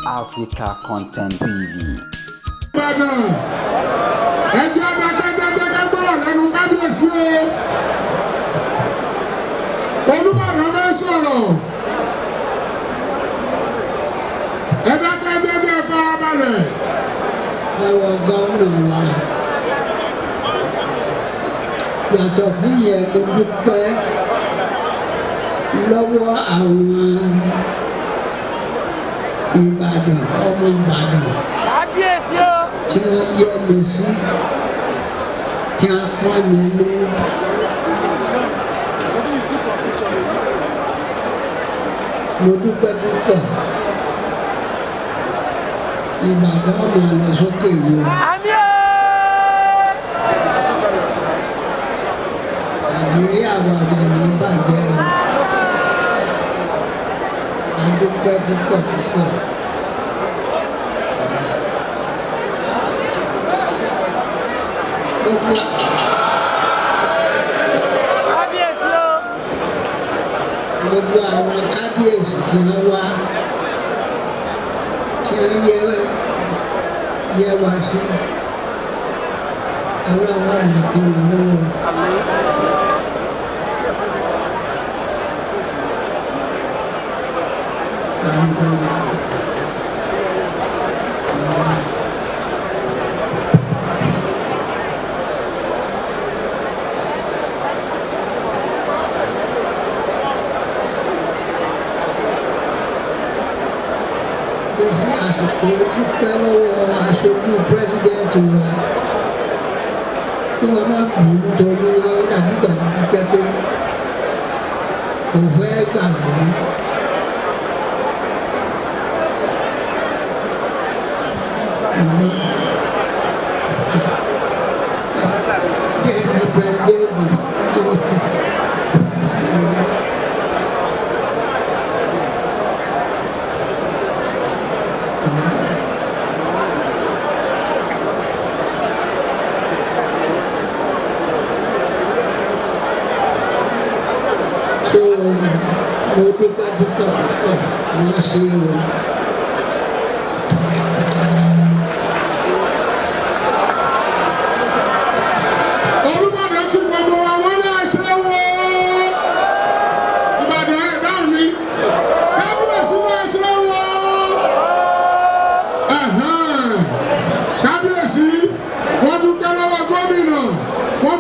Africa Content TV. Ìbàdàn, ẹ jẹ́ adákẹ́jẹ́jẹ́ ká gbọ́rọ̀ lẹ́nu kábíyèsí o. Olúbàdàn fẹ́ sọ̀rọ̀. Ẹ dákẹ́jẹ́jẹ́, farabalẹ̀. Lọ́wọ́ gómìnà wa. Yàtọ̀ fún yẹn, mo dúpẹ́ lọ́wọ́ àwọn Ìbàdàn, ọmọ Ìbàdàn Kábíyèsí o. tí wọ́n yẹ mi sí, tí wọ́n pọ́n mi lé. Mo dúpẹ́ púpọ̀. Ìbàdàn ọmọ lọ sókè ni o. Àmín o. Nàìjíríà wà dẹ̀ ní bàjẹ́ o. A dúpẹ́ púpọ̀ púpọ̀. Gbogbo Kábíyèsí o. Gbogbo àwọn kábíyèsí tí wọ́n wá, tí wọ́n yẹ wá sí, Ọlọ́run ọ̀nà kí wọ́n lọ́wọ́. Mo fi àsìkò dúpẹ́ lọ́wọ́ aṣojú president wa, kí wọ́n má pè é, nítorí ó dàbí ìgbà tó dúpẹ́ pé kò fẹ́ gbàgbé. Mo jẹ́ ní president. So mo dúpẹ́ púpọ̀ púpọ̀, wọ́n ṣe o.